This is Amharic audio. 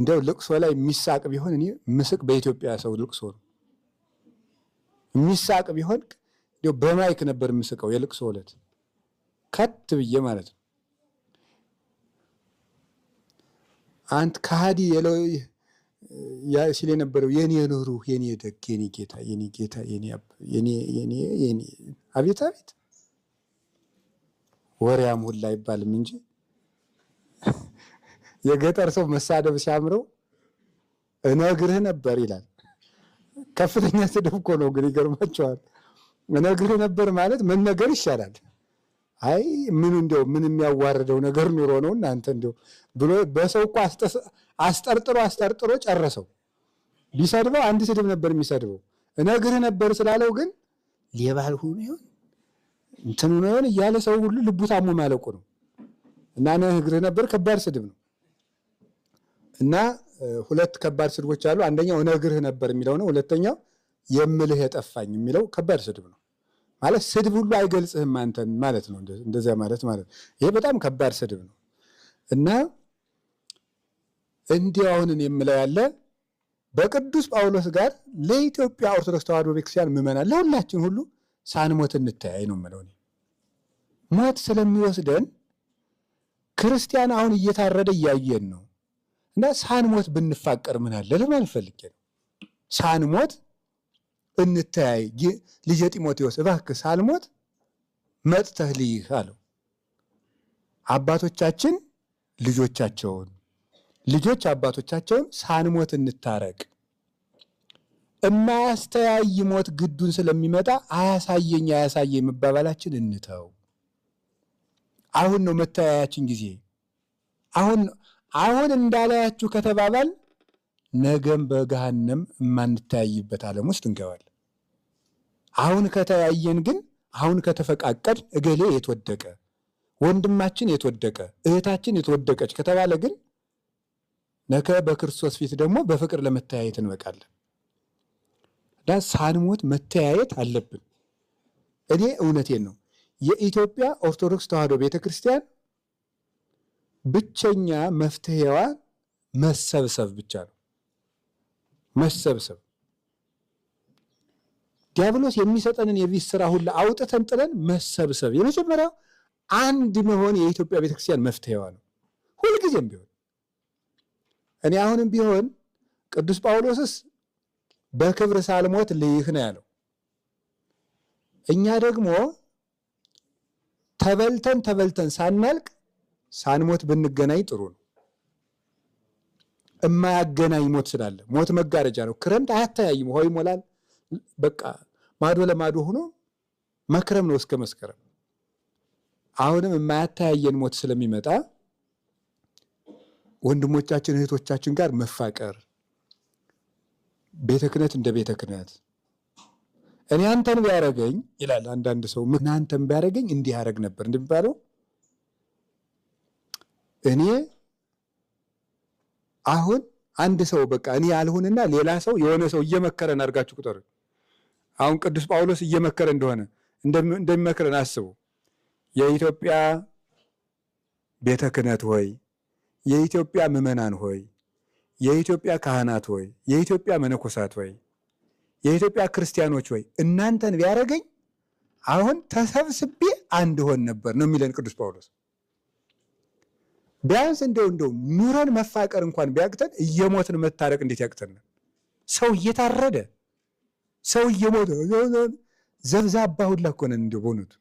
እንደው ልቅሶ ላይ የሚሳቅ ቢሆን እኔ ምስቅ በኢትዮጵያ ሰው ልቅሶ ነው። የሚሳቅ ቢሆን እንደው በማይክ ነበር የምስቀው የልቅሶ ዕለት ከት ብዬ ማለት ነው። አንት ከሃዲ ሲል የነበረው የኔ ሩህ የኔ ደግ የኔ ጌታ የኔ ጌታ የኔ የኔ የኔ የኔ አቤት አቤት ወሬያም ሁላ አይባልም እንጂ የገጠር ሰው መሳደብ ሲያምረው እነግርህ ነበር ይላል። ከፍተኛ ስድብ እኮ ነው ግን ይገርማቸዋል። እነግርህ ነበር ማለት መነገር ይሻላል። አይ ምን እንደው ምን የሚያዋርደው ነገር ኑሮ ነው እናንተ እንደው ብሎ በሰው እኮ አስጠርጥሮ አስጠርጥሮ ጨረሰው። ቢሰድበው አንድ ስድብ ነበር የሚሰድበው። እነግርህ ነበር ስላለው ግን ሌባ ሆኖ ይሆን እንትን ሆኖ ይሆን እያለ ሰው ሁሉ ልቡ ታሞ ማለቁ ነው። እና እነግርህ ነበር ከባድ ስድብ ነው። እና ሁለት ከባድ ስድቦች አሉ። አንደኛው እነግርህ ነበር የሚለው ነው። ሁለተኛው የምልህ የጠፋኝ የሚለው ከባድ ስድብ ነው። ማለት ስድብ ሁሉ አይገልጽህም አንተን ማለት ነው። እንደዚያ ማለት ማለት ይሄ በጣም ከባድ ስድብ ነው። እና እንዲህ አሁንን የምለው ያለ በቅዱስ ጳውሎስ ጋር ለኢትዮጵያ ኦርቶዶክስ ተዋሕዶ ቤተክርስቲያን ምዕመናን ለሁላችን ሁሉ ሳንሞት እንተያይ ነው የምለው። ሞት ስለሚወስደን ክርስቲያን አሁን እየታረደ እያየን ነው። እና ሳንሞት ብንፋቀር ምን አለ ለማለት ፈልጌ ነው። ሳንሞት እንተያይ። ልጄ ጢሞቴዎስ እባክህ ሳልሞት መጥተህ ልይህ አለው። አባቶቻችን ልጆቻቸውን፣ ልጆች አባቶቻቸውን ሳንሞት እንታረቅ። እማያስተያይ ሞት ግዱን ስለሚመጣ አያሳየኝ አያሳየኝ መባባላችን እንተው። አሁን ነው መተያያችን ጊዜ። አሁን አሁን እንዳላያችሁ ከተባባል ነገም በገሃነም የማንተያይበት ዓለም ውስጥ እንገባለን። አሁን ከተያየን ግን አሁን ከተፈቃቀድ እገሌ የተወደቀ ወንድማችን የተወደቀ እህታችን የተወደቀች ከተባለ ግን ነገ በክርስቶስ ፊት ደግሞ በፍቅር ለመተያየት እንበቃለን። እና ሳንሞት መተያየት አለብን። እኔ እውነቴን ነው። የኢትዮጵያ ኦርቶዶክስ ተዋሕዶ ቤተክርስቲያን ብቸኛ መፍትሄዋ መሰብሰብ ብቻ ነው። መሰብሰብ ዲያብሎስ የሚሰጠንን የቤት ስራ ሁሉ አውጥተን ጥለን መሰብሰብ፣ የመጀመሪያው አንድ መሆን የኢትዮጵያ ቤተክርስቲያን መፍትሄዋ ነው። ሁልጊዜም ቢሆን እኔ አሁንም ቢሆን ቅዱስ ጳውሎስስ በክብር ሳልሞት ልይህ ነው ያለው። እኛ ደግሞ ተበልተን ተበልተን ሳናልቅ ሳንሞት ብንገናኝ ጥሩ ነው። እማያገናኝ ሞት ስላለ ሞት መጋረጃ ነው። ክረምት አያተያይም፣ ውሃ ይሞላል። በቃ ማዶ ለማዶ ሆኖ መክረም ነው እስከ መስከረም። አሁንም የማያተያየን ሞት ስለሚመጣ ወንድሞቻችን እህቶቻችን ጋር መፋቀር፣ ቤተ ክህነት እንደ ቤተ ክህነት እኔ አንተን ቢያረገኝ ይላል አንዳንድ ሰው፣ አንተን ቢያረገኝ እንዲህ ያደረግ ነበር እንደሚባለው እኔ አሁን አንድ ሰው በቃ እኔ ያልሁንና ሌላ ሰው የሆነ ሰው እየመከረን አድርጋችሁ ቁጠሩ። አሁን ቅዱስ ጳውሎስ እየመከረ እንደሆነ እንደሚመክረን አስቡ። የኢትዮጵያ ቤተ ክህነት ሆይ፣ የኢትዮጵያ ምዕመናን ሆይ፣ የኢትዮጵያ ካህናት ሆይ፣ የኢትዮጵያ መነኮሳት ሆይ፣ የኢትዮጵያ ክርስቲያኖች ሆይ እናንተን ቢያደርገኝ አሁን ተሰብስቤ አንድ ሆን ነበር ነው የሚለን ቅዱስ ጳውሎስ። ቢያንስ እንደው እንደው ኑረን መፋቀር እንኳን ቢያቅተን እየሞትን መታረቅ እንዴት ያቅተናል? ሰው እየታረደ ሰው እየሞተ ዘብዛባ ሁላ እኮ ነን እንደው በእውነቱ።